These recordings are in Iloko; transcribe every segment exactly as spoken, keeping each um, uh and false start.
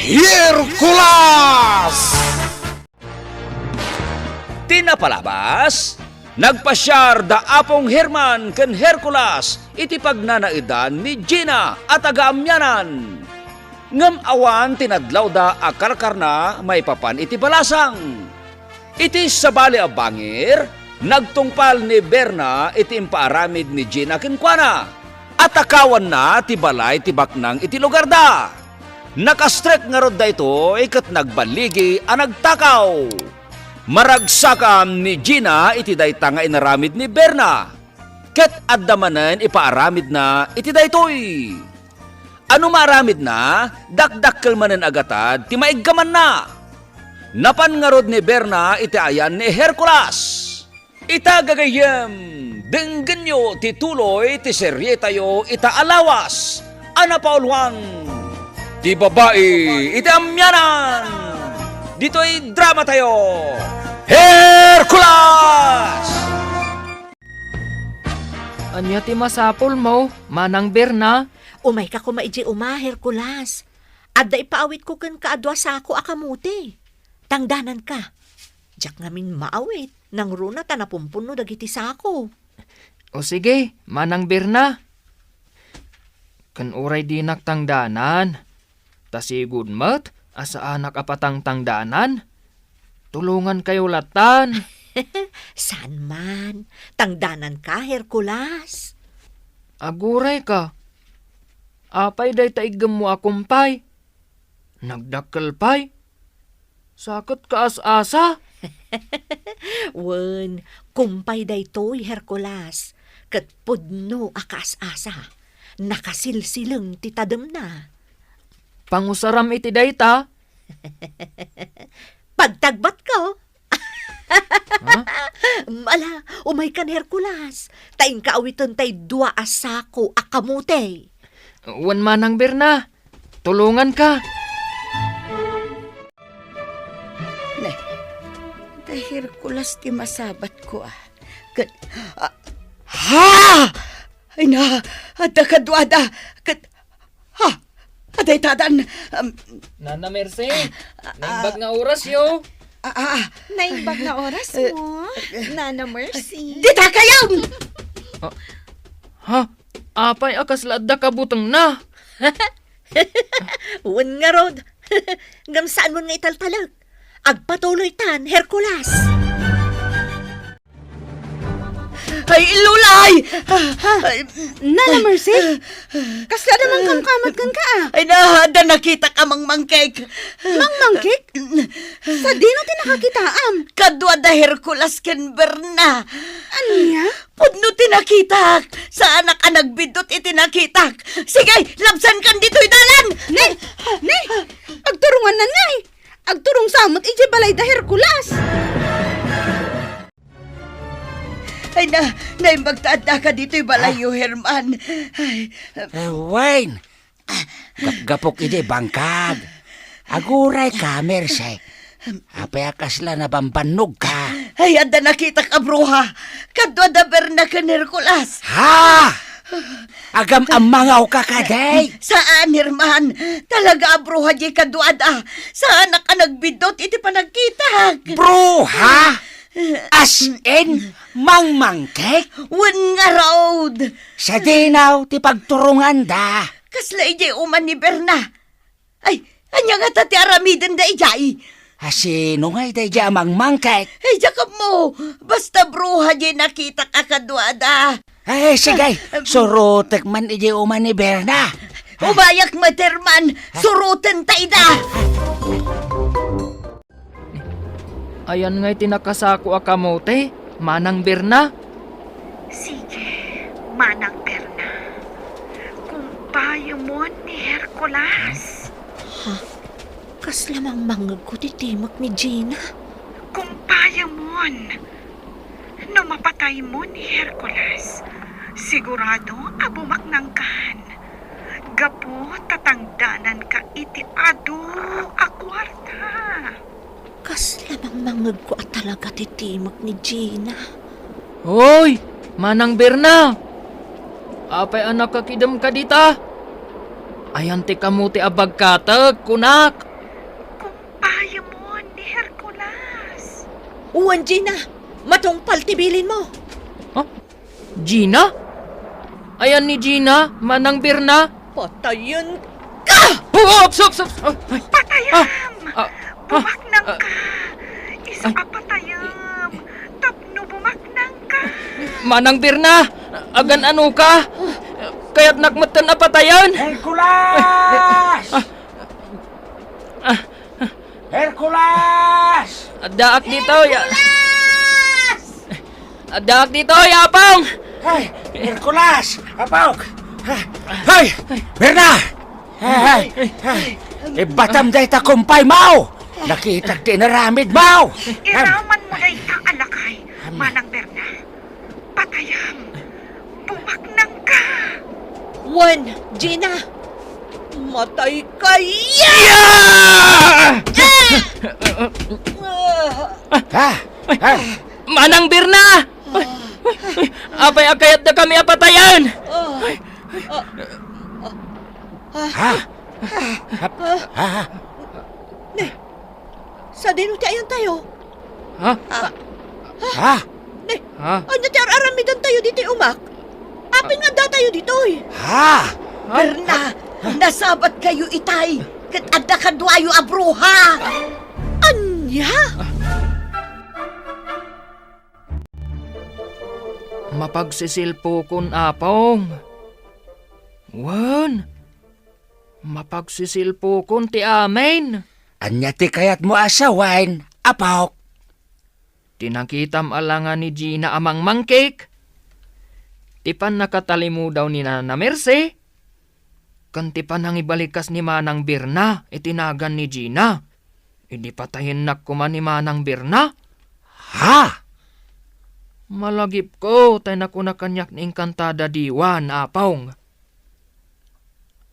Hercules! Ti napalabas, nagpasiar da Apong Herman ken Hercules iti pagnanaedan ni Gina a taga-Amianan. Ngem awan ti nadlawda a karkarna maipapan iti balasang. Iti sabali a bangir, nagtungpal ni Berna iti impaaramid ni Gina kenkuana. Atakawanna ti balay ti baknang iti lugarda. Nakastrek ngarud daytoy ket nagballigi a nagtakaw. Maragsakan ni Gina iti dayta nga inaramid ni Berna, ket adda manen ipaaramidna iti daytoy. Ano maaramidna, dakdakkel manen a gatad ti maiggamanna. Napan ngarud ni Berna iti ayan ni Hercules. Ita gagayyem, denggenyo ti tuloy ti serietayo ita a lawas a napauluan, Ti Babai iti Amianan. Ditoy dramatayo, Hercules! Ania ti masapulmo, Manang Berna? Umayka koma idiay uma, Hercules. Adda ipaawitko kenka a dua sako a kamote. Tangdananka. Diak ngamin maawit, nangruna ta napumpunno dagiti sako. O sige, Manang Berna. Ken uray dinak tangdanan, ta sigud met a saanak a patangtangdanan, tulongankayo lattan. Saan man, tangdananka, Hercules. Agurayka. Apay dayta iggemmo a kumpay? Nagdakkel pay. Saket kaas-asa. Wen, kumpay daytoy, Hercules, ket pudno a kaas-asa. Nakasilsileng ti tademna. Pangusaram iti dayta? Pagtagbatko. Ha? Ala, umaykan, Hercules, ta inka awiten tay dua a sako a kamote. Wen, Manang Berna, tulonganka. Ne, da Hercules ti masabatko, a. Ket, a, ha! Ay na, adda kaduada. Ket, ha! Adaytadan, um, Nana Mercy, ah, naimbag nga orasyo. Ah, ah, ah. Naimbag nga orasmo, Nana Mercy. Dita kayo! Ah, ha? Apay a kasla adda kabutengna? Wen ngarud. Ngem saanmon nga italtalek. Agpatuloytan, Hercules. Ay, Lulay! Ay, Nana Mercy? Kasla adda mangkamkamat kenka, a? Ay, na, adda nakitak a mangmangkek. Mangmangkek? Sadino ti nakakitaam? Kaduada Hercules ken Berna. Ania? Pudno ti nakitak. Saanak a nagbiddut iti nakitak. Sige, labsankan ditoy dalan. Ne, ne, agturongannanka, e. Agturongka met idiay balayda Hercules. Ay na, naimbag ta addaka ditoy balayyo, Herman. Ay. Eh, Wayne, gapgapok idiay bangkag. Agurayka, Mercy. Apay a kasla nabambannogka? Ay, adda nakitak a bruha. Kaduada Berna ken Hercules. Ha? Agam-ammangawka kadi? Saan, Herman. Talaga a bruha diay kaduada. Saanak a nagbiddut iti panagkitak. Bruha? As in, mangmangkek? Wen ngarud. Sadino ti pagturonganda? Kasla idiay uma ni Berna. Ay, ania ngata ti aramidenda idiay? A, sino ngay daydiay a mangmangkek? Ay, diak ammo. Basta bruha diay nakitak a kaduada. Ay, sige, surotek man idiay uma ni Berna. Umayak met, Herman. Surotenta ida. Ayan ngay ti nakasako a kamote, Manang Berna? Sige, Manang Berna. Kumpayemon ni Hercules. Ha? Kasla mangmangngegko ti timek ni Gina. Kumpayemon. No mapataymo ni Hercules, sigurado a bumaknangkan. Gapu ta tangdananka iti adu a kuarta. Kasla mangmangngegko a talaga ti timek ni Gina. Hoy, Manang Berna! Apay a nakakidemka dita? Ayan ti kamote a bagkatek, kunak. Wen, Gina, matungpal ti bilinmo. Ha? Gina? Ayan ni Gina, Manang Birna? Patayenka! Oh, ups, ups, ups! Ah, ay. Patayam! Ah, ah, ah, Bumaknangka! ah, Isu ay. A patayam! Tapno bumaknangka! Manang Birna, agan-anoka? Kayatnak metten a patayen! Hercules! Ah, ah, Hercules! Addaak ditoy, a-, Hercules! Addaak ditoy, Apong! Ay, Hercules! Apok! Ay, Birna! Ay, ay, ay. Ibatam dayta kumpay mo! Nakitak ti inaramid mo! Iraman mo dayta a lakay, Manang Birna. Patayam! Bumaknangka! Wen, Gina! Matay kaya! Yeah! Ha? Ha? Manang Birna! Apay a kayatdakami a patayen? Ha? Ha? Ha? Ha? Ne, sadino ti ayantayo? Ha? Ah. Ha? Ne, Ha? Ania ti ar-aramidantayo ditoy umak? Apin nga addatayo ditoy? Ha? Ha? Berna, nasabatkayo itay, ket adda kaduayo a bruha. Ania? Mapagsisilpokon, Apong. Wen, mapagsisilpokon ti amin. Ania ti kayatmo a sawen, Apok? Ti nakitam a langa ni Gina a mangmangkik, ti pannakatalimudaw ni Nana Mercy, ken ti panangibalikas ni Manang Birna iti nagan ni Gina. Idi patayennak koma ni Manang Birna. Ha? Malagipko tay nakuna kaniak ni Encantada Diwan, Apong,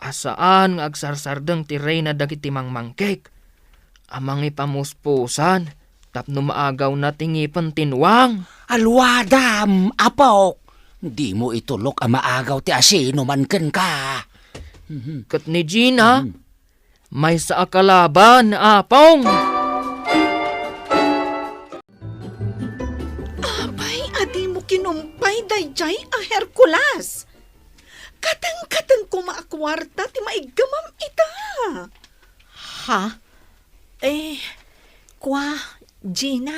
a saan nga agsarsardeng ti reyna dagiti mangmangkik a mangipamuspusan tapno maagawna ti ngipen ti nuang. Aluadam, Apok! Dimo itulok a maagaw ti asinoman kenka. Mhm. Ket ni Gina, Mhm. Maysa a kalaban, Apong! Apay a dimo kinumpay daydiay a Hercules? Kateng-kateng koma a kuarta ti maiggamam ita. Ha? Eh, kua, Gina.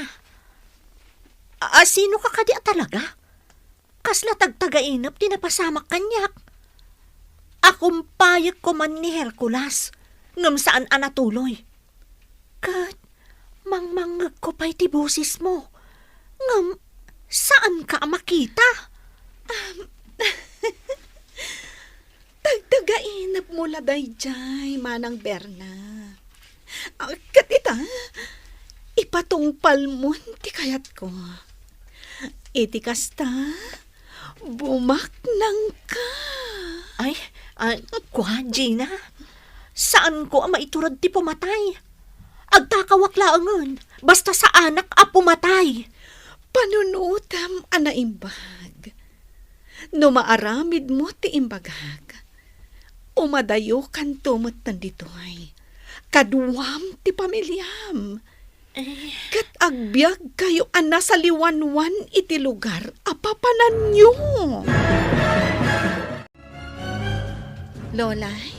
A-, asinoka kadi a talaga? Kasla tagtagainep ti napasamak kaniak. Akumpayek koman ni Hercules, ngem saan a natuloy. Ket mangmangngegko pay ti bosesmo, ngem saanka a makita. Am, tagtagainepmo la daydiay, Manang Berna. Ah, ket ita, ipatungpalmon ti kayatko. Iti kasta, bumaknangka. Ay, ah, kua, Gina, saanko a maiturod ti pumatay. Agtakawak laengen, basta saanak a pumatay. Panunotem a naimbag. No maaramidmo ti imbagak, umadayokanto metten ditoy. Kaduam ti pamiliam. Eh. Ket agbiagkayo a nasaliwanwan iti lugar a papananyo. Lolay,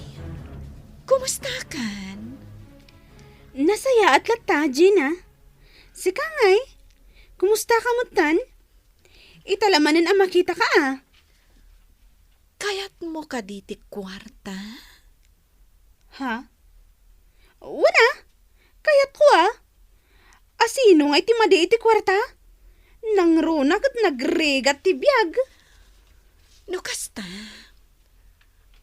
kumustakan? Nasayaat latta, Gina. Sika ngay? Kumustaka metten? Ita la manen a makitaka, a. Kayatmo kadi ti kuarta? Ha? Wen a, kayatko a. Asino ngay ti madi iti kuarta? Nangruna ket nagrigat ti biag. No kasta,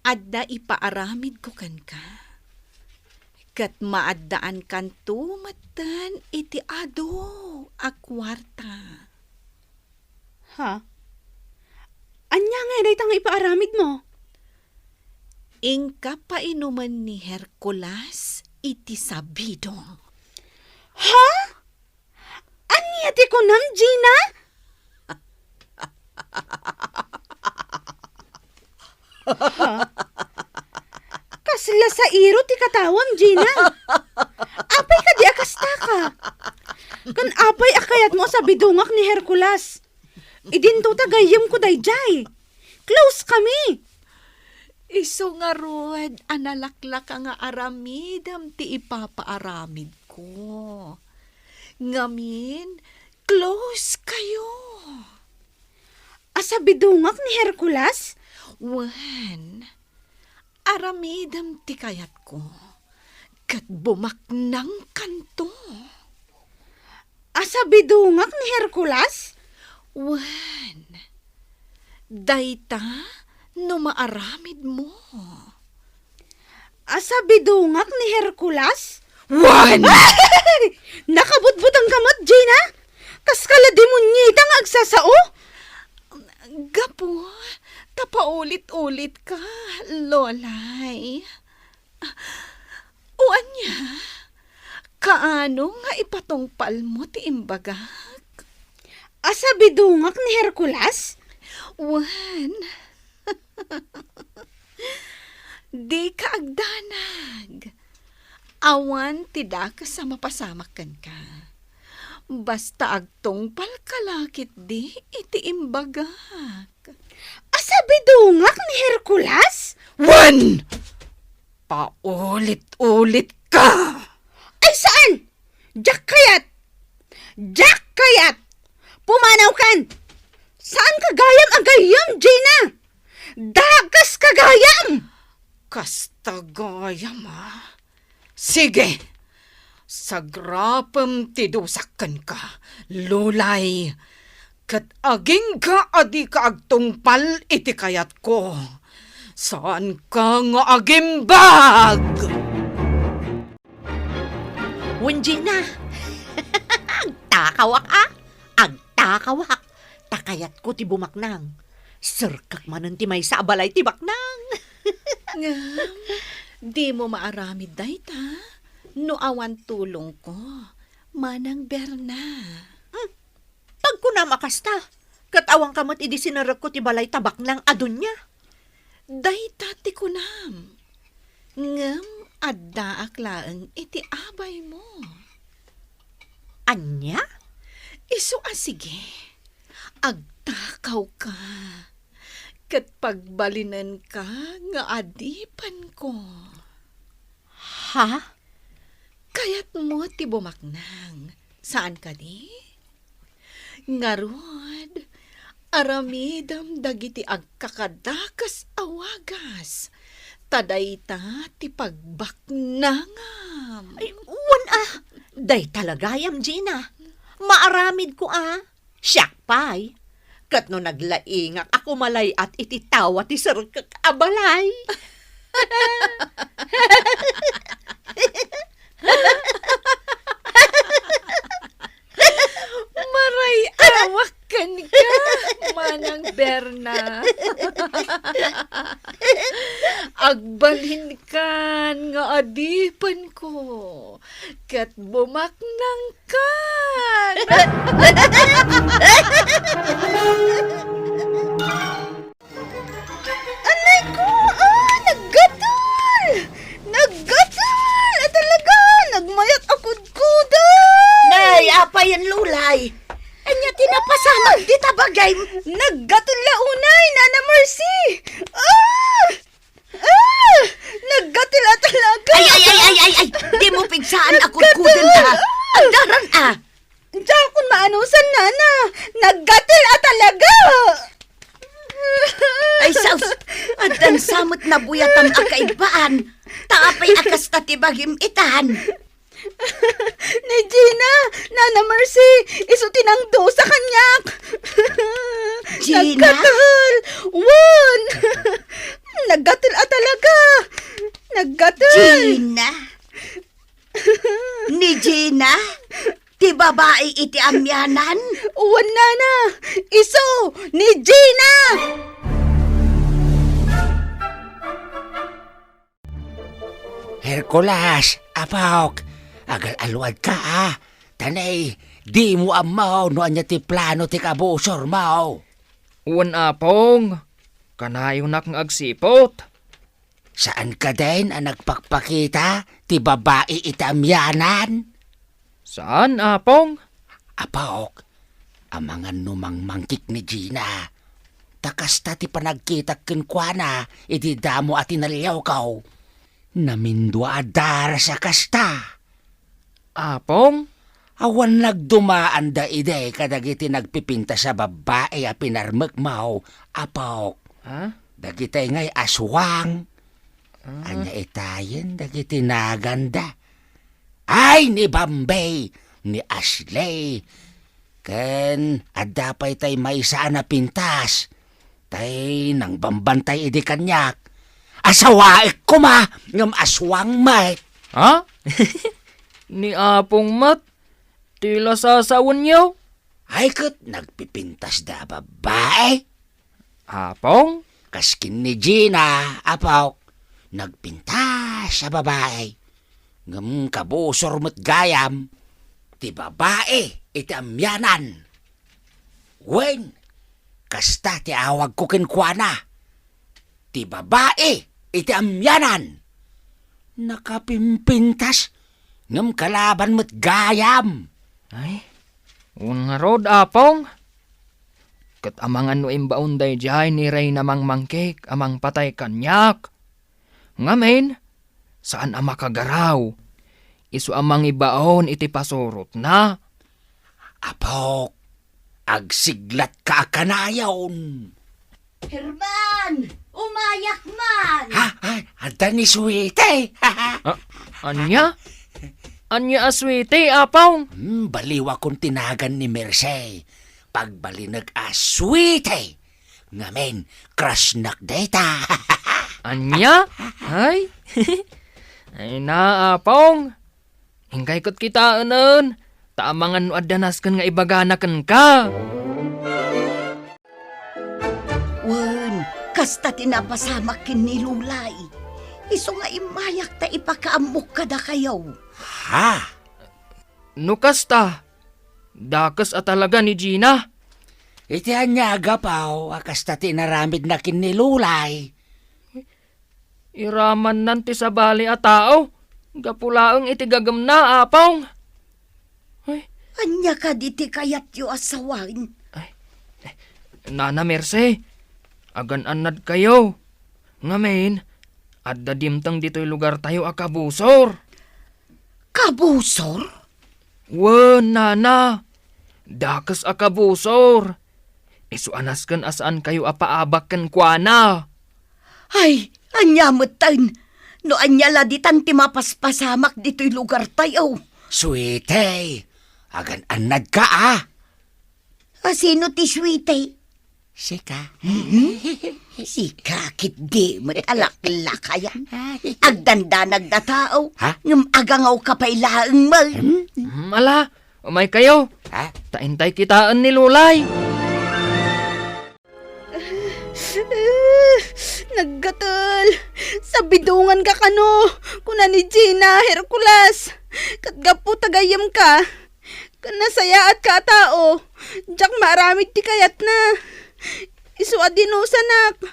adda ipaaramidko kenka, ket maaddaankanto metten iti adu a kuarta. Ha? Ania ngay dayta nga ipaaramidmo? Inka painumen ni Hercules iti sabidong. Ha? Ania ti kunam, Gina? Ha? Kasla sairo ti katawam, Gina. Apay kadi a kastaka? Kan apay a kayatmo a sabidungak ni Hercules? Idinto ta gayyemko daydiay. Close kami. Isu ngarud a nalaklaka nga aramidem ti ipapaaramidko. Ngamin, close kayo. A sabidungak ni Hercules? Wen, aramidem ti kayatko, ket bumaknangkanto. A sabidungak ni Hercules? Wen, dayta no maaramidmo. A sabidungak ni Hercules? Wen! Nakabutbutengka met, Gina? Kaska la demonyeta nga agsasao? Gapu ta paulit-ulitka, Lolay. O ania? Kaano nga ipatungpalmo ti imbagak? A sabidungak ni Hercules? Wen, dika agdanag. Awan ti dakes a mapasamak kenka. Basta agtungpalka la ketdi iti imbagak. A sabidungak ni Hercules? Wen! Paulit-ulitka! Ay, saan? Diak kayat! Diak kayat! Pumanawkan! Saanka gayam a gayyem, Gina! Dakeska gayam! Kasta gayam, a? Sige, sagrapem ti dusak kenka, Lulay, ket agingga a dika agtungpal iti kayatko. Saanka nga agimbag! Wen, Gina, agtakawak a! Agtakawak! Ta kayatko ti bumaknang. Serkek manen ti maysa a balay ti baknang. Ngem, dimo maaramid dayta no awan tulongko, Manang Berna. Hmm, pagkunam a kasta, ket awanka met idi sinerekko ti balay ta baknang a dunia. Dayta ti kunam, ngem addaak laeng iti abaymo. Ania? Isu a sige, agtakawka, ket pagbalinenka nga adipenko. Ha? Kayatmo ti bumaknang, saan kadi? Ngarud, aramidem dagiti agkakadakes a wagas, ta dayta ti pagbaknangam. Ay, wen a, dayta la gayam, Gina. Maaramidko a, siak pay. Ket no naglaingak a kumalay-at iti tawa ti serkek a balay. Maray-awak kenka, Manang Berna. Agbalinkan nga adipenko, ket bumaknangkan. Anay ko! Ah, naggatul! Naggatul! Ah, talaga! Nagmayat a kudkudan! Nay, apay a Lulay? Ania ti napasamak dita bagim? Naggatul la unay, Nana Mercy! Ah! Ah! Naggatul a talaga! Ay, ay, ay, ay, ay, ay! Dimo pigsaan a kudkudan ta. Naggatul! Agdaran a! Diakon maanusan, Nana. Naggatul a talaga! Ay, sus! Addan sa met nabuyatam a kaibbaan. Ta apay a kasta ti bagim itan? Ni Gina, Nana Mercy, isu ti nangdusa kaniak. Gina? Naggatul! Wen! Naggatul a talaga! Naggatul! Gina? Ni Gina? Ti babai iti amianan? Wen, Nana, isu ni Gina! Hercules, apok, agal-aluadka, a. Ta nay, dimo ammo no ania ti plano ti kabusormo. Wen, Apong, kanayonak nga agsiput. Saan kadin a nagpakpakita ti babai iti amianan? Saan, Apong. Apok, amangan no mangmangkik ni Gina. Ta kasta ti panagkitak kenkuana idi damo a tinaliawko. Namindua a daras a kasta. Apong? Awan nagdumaanda idi kadagiti nagpipintas a babbai a pinarmekmo, Apok. Ha? Dagitay ngay aswang. Ah. Ania itayen dagiti naganda? Ay, ni Bambi, ni Ashley. Ken adda pay tay maysa a napintas. Tay nangbambantay idi kaniak. Asawaek koma, ngem aswang met. Ha? Ni Apong met, ti la sasawenyo? Ay ket nagpipintasda a babbai. Apong? Kas ken ni Gina, Apok, nagpintas a babai. Ngem kabusor met gayam, ti babai iti amianan. Wen, kasta ti awagko kenkuana. Ti babai iti amianan. Nakapimpintas, ngem kalaban met gayam. Ay, wen ngarud, Apong. Ket amangan no imbaon daydiay ni Reyna Mangmangkik a mangpatay kaniak. Ngamin, saan a makagaraw. Isu a mangibaon iti pasurotna. Apok, agsiglatka a kanayon. Herman! Umayak man! Ha? Ay, adda ni Sweetie! Ah, ania? Ania a Sweetie, Apong? Hmm, baliwakon ti nagan ni Mercy. Pagbalinek a Sweetie. Ngamin, crush-nak dayta. Ania? Ay? Ay na, Apong. Inkay ket kitaenen, ta amangan no adda nasken nga ibagana kenka. Wen, kasta ti napasamak ken ni Lulay. Isu nga immayak ta ipakaammok kadakayo. Ha? No kasta, dakes a talaga ni Gina. Iti ania a gapu a kasta ti inaramidna ken ni Lulay? Iramannan ti sabali a tao, gapu laeng iti gagemna, Apong. Ay. Ania kadi ti kayatyo a sawen? Ay. Nana Mercy, agan-annadkayo. Ngamin, adda dimteng ditoy lugartayo a kabusor. Kabusor? Wen, nana. Dakes a kabusor. Isu a nasken a saankayo a paabak kenkuana. Ay, ania metten? No ania la ditan ti mapaspasamak ditoy lugartayo. Sweetie, agan-annadka, a. A, sino ti Sweetie? Sika. Hmm? Sika, ket di met a laklak aya. Ay. Agdandanag da tao, ha? Ngem agangawka pay laeng met. Hmm? Hmm, ala, umaykayo. Ha? Ta intay kitaen ni Lulay. Naggatel. Sabidonganka kano, kuna ni Gina, Hercules. Ket gapu ta gayyemka, ken nasayaatka a tao, diak maaramid ti kayatna. Isu a dinusanak,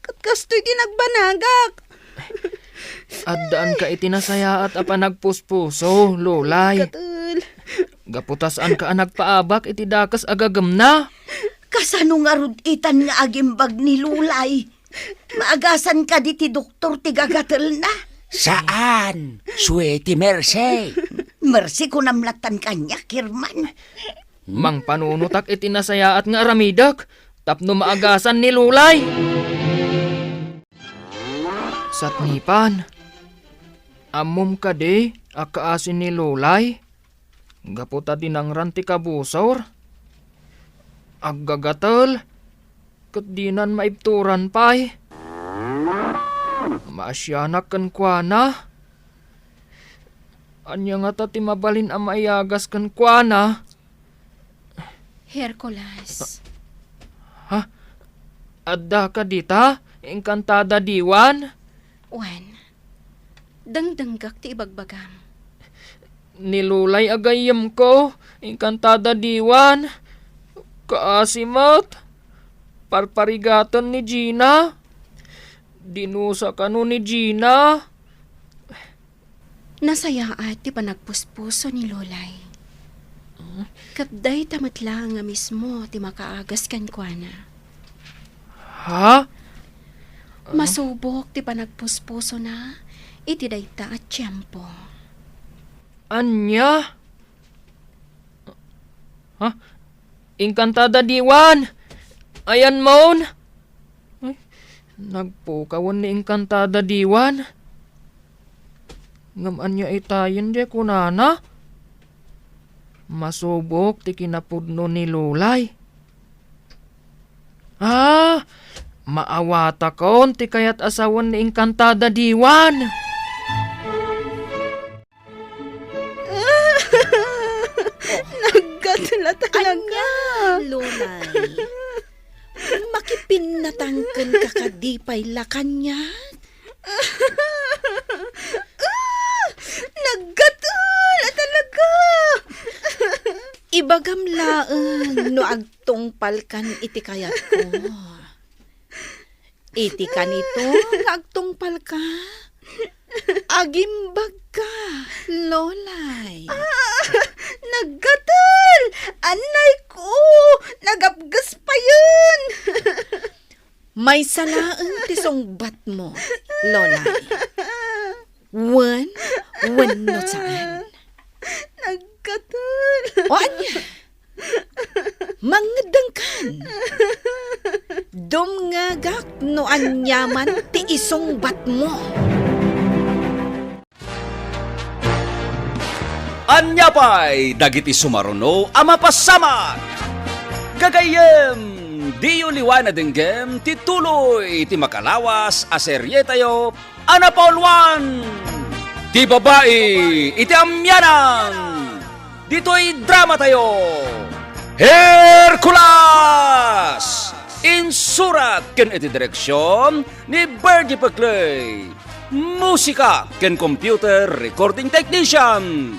ket kastoy ti nagbanagak. Addaanka iti nasayaat a panagpuspuso, Lulay. Katel. Gapu ta saanka a nagpaabak iti dakes a gagemna. Kasano ngarud itan nga agimbag ni Lulay? Maagasan kadi ti doktor ti gagatelna? Saan, Sweetie Mercy. Mercy, kunam lattan kaniak, Herman. Mangpanunotak iti nasayaat nga aramidek tapno maagasan ni Lulay. Satnipan, ammom kadi a kaasi ni Lulay? Gapu ta dinangran ti kabusor, aggagatel, ket dinan maibturan pay. Maasianak kenkuana. Ania ngata ti mabalin a maiyagas kenkuana? Hercules. Ha? Addaka dita? Engkantada diwan? Wen. Dengdenggak ti ibagbagam. Ni Lulay a gayyemko, engkantada diwan. Kaasi met. Parparigaten ni Gina. Dinusa kano ni Gina. Nasayaat ti panagpuspuso ni Lulay. Hmm? Ket dayta met laeng nga mismo ti makaagas kenkuana. Ha? Masubok ti panagpuspusona iti dayta a tiempo. Ania? Ha? Encantada Diwan! Ayanmon? Ay, nagpukawen ni Encantada Diwan. Ngem ania itayen diay kunana? Masubok ti kinapudno ni Lolay. Ah, maawatakon ti kayat a sawen ni Encantada Diwan. Naggatla talaga. Ania, Lolay? Makipinnatangken ka kadi pay la kaniak? Ah! Naggatla talaga! Ibagam laeng no agtungpalkan iti kayatko. Iti kanito nga agtungpalka, agimbagka, Lolay. Ah! Naggatla! Anay ko! Nagapges payen! Maysa laeng ti sungbatmo, Lolay. Wen, wenno saan. Naggatla! O ania? Mangngeddengkan. Dumngegak no aniaman ti isungbatmo. Ania pay dagiti sumaruno a mapasamak? Gagayyem, diyo liwaen a denggem ti tuloy ti makalawas a serietayo a napauluan ti Babai iti Amianan. Ditoy dramatayo, Hercules! Insurat ken iti direksion ni Virgie Peclay. Musika ken computer recording technician,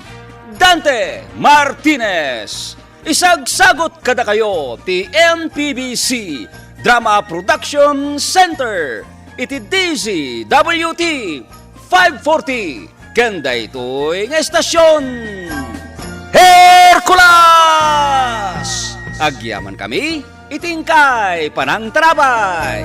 Dante Martinez. Isagsagut kadakayo ti N P B C Drama Production Center iti D Z W T five forty ken daytoy nga estasion. Hercules! Agyamankami iti inkay panangtarabay.